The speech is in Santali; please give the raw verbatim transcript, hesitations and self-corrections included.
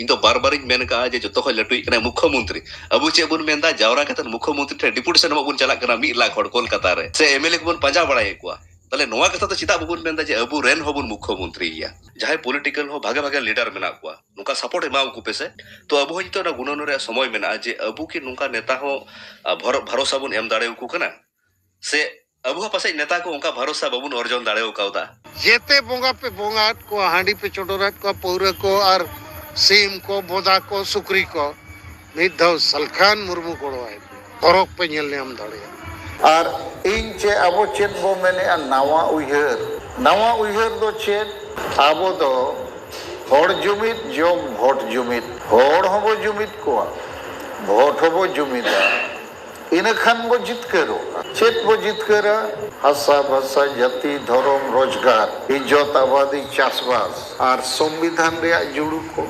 ᱤᱧ ᱫᱚ ᱵᱟᱨ ᱵᱟᱨᱤᱧ ᱢᱮᱱ ᱠᱟᱜᱼᱟ ᱡᱮ ᱡᱚᱛᱚ ᱠᱷᱚᱱ ᱞᱟᱹᱴᱩᱭᱤᱡ ᱠᱟᱱᱟᱭ ᱢᱩᱠᱠᱷᱚ ᱢᱚᱱᱛᱨᱤ᱾ ᱟᱵᱚ ᱪᱮᱫ ᱵᱚᱱ ᱢᱮᱱᱫᱟ, ᱡᱟᱣᱨᱟ ᱠᱟᱛᱮ ᱢᱩᱠᱠᱷᱚ ᱢᱚᱱᱛᱨᱤ ᱴᱷᱮᱱ ᱰᱮᱯᱩᱴᱮᱥᱚᱱ ᱮᱢᱚᱜ ᱵᱚᱱ ᱪᱟᱞᱟᱜ ᱠᱟᱱᱟ ᱢᱤᱫ ᱞᱟᱠᱷ ᱦᱚᱲ ᱠᱳᱞᱠᱟᱛᱟ ᱨᱮ, ᱥᱮ ᱮᱢᱮᱞᱮ ᱠᱚᱵᱚᱱ ᱯᱟᱸᱡᱟ ᱵᱟᱲᱟᱭᱮᱫ ᱠᱚᱣᱟ᱾ ᱛᱟᱦᱞᱮ ᱱᱚᱣᱟ ᱠᱟᱛᱷᱟ ᱫᱚ ᱪᱮᱫᱟᱜ ᱵᱟᱵᱚᱱ ᱢᱮᱱᱫᱟ ᱡᱮ ᱟᱵᱚ ᱨᱮᱱ ᱦᱚᱸᱵᱚᱱ ᱢᱩᱠᱠᱷᱚ ᱢᱚᱱᱛᱨᱤ ᱜᱮᱭᱟ? ᱡᱟᱦᱟᱸᱭ ᱯᱚᱞᱤᱴᱤᱠᱟᱞ ᱦᱚᱸ ᱵᱷᱟᱜᱮ ᱵᱷᱟᱜᱮ ᱞᱤᱰᱟᱨ ᱢᱮᱱᱟᱜ ᱠᱚᱣᱟ, ᱱᱚᱝᱠᱟ ᱥᱟᱯᱳᱨᱴ ᱮᱢᱟᱣᱟᱠᱚ ᱯᱮ ᱥᱮ᱾ ᱛᱚ ᱟᱵᱚ ᱦᱚᱸ ᱱᱤᱛᱚᱜ ᱚᱱᱟ ᱜᱩᱱᱟᱹᱱᱚᱜ ᱨᱮᱭᱟᱜ ᱥᱚᱢᱚᱭ ᱢᱮᱱᱟᱜᱼᱟ ᱡᱮ ᱟᱵᱚ ᱠᱤ ᱱᱚᱝᱠᱟ ᱱᱮᱛᱟ ᱦᱚᱸ, ᱟ, ᱵᱷᱚᱨ-, ᱵᱷᱟᱨᱚᱥᱟ ᱵᱚᱱ ᱮᱢ ᱫᱟᱲᱮᱭᱟᱠᱚ ᱠᱟᱱᱟ? ᱥᱮ ᱟᱵᱚ ᱦᱚᱸ ᱯᱟᱥᱮᱡ ᱱᱮᱛᱟ ᱠᱚ ᱚᱱᱠᱟ ᱵᱷᱟᱨᱚᱥᱟ ᱵᱟᱵᱚᱱ ᱚᱨᱡᱚᱱ ᱫᱟᱲᱮ ᱠᱟᱣᱫᱟ? ᱡᱮᱛᱮ ᱵᱚᱸᱜᱟ ᱯᱮ ᱵᱚᱸᱜᱟᱫ ᱠᱚᱣᱟ, ᱦᱟᱺᱰᱤ ᱯᱮ ᱪᱚᱰᱚᱨᱟᱫ ᱠᱚᱣᱟ, ᱯᱟᱹᱣᱨᱟᱹ ᱠᱚ ᱟᱨ ᱥᱤᱢ ᱠᱚ, ᱵᱚᱫᱟ ᱠᱚ, ᱥᱩᱠᱨᱤ ᱠᱚ, ᱢᱤᱫ ᱫᱷᱟᱣ ᱥᱟᱞᱠᱷᱟᱱ ᱢᱩᱨᱢᱩ ᱜᱚᱲᱚᱣᱟᱭ ᱯᱮ, ᱯᱚᱨᱚᱠ ᱯᱮ ᱧᱮᱞ ᱧᱟᱢ ᱫᱟᱲᱮᱭᱟᱜᱼᱟ᱾ ᱟᱨ ᱤᱧ ᱪᱮᱫ, ᱟᱵᱚ ᱪᱮᱫ ᱵᱚ ᱢᱮᱱᱮᱜᱼᱟ, ᱱᱟᱣᱟ ᱩᱭᱦᱟᱹᱨ? ᱱᱟᱣᱟ ᱩᱭᱦᱟᱹᱨ ᱫᱚ ᱪᱮᱫ? ᱟᱵᱚ ᱫᱚ ᱦᱚᱲ ᱡᱩᱢᱤᱫ ᱡᱚᱢ ᱵᱷᱳᱴ ᱡᱩᱢᱤᱫ, ᱦᱚᱲ ᱦᱚᱸᱵᱚ ᱡᱩᱢᱤᱫ ᱠᱚᱣᱟ, ᱵᱷᱳᱴ ᱦᱚᱸᱵᱚ ᱡᱩᱢᱤᱫᱟ᱾ ᱤᱱᱟᱹ ᱠᱷᱟᱱ ᱵᱚ ᱡᱤᱛᱠᱟᱹᱨᱚᱜᱼᱟ᱾ ᱪᱮᱫ ᱵᱚ ᱡᱤᱛᱠᱟᱹᱨᱟ? ᱦᱟᱥᱟ ᱵᱷᱟᱥᱟ, ᱡᱟᱹᱛᱤ, ᱫᱷᱚᱨᱚᱢ, ᱨᱳᱡᱽᱜᱟᱨ, ᱤᱡᱽᱡᱚᱛ, ᱟᱵᱟᱫᱤ, ᱪᱟᱥᱵᱟᱥ ᱟᱨ ᱥᱚᱝᱵᱤᱫᱷᱟᱱ ᱨᱮᱭᱟᱜ ᱡᱩᱲᱩ ᱠᱚ᱾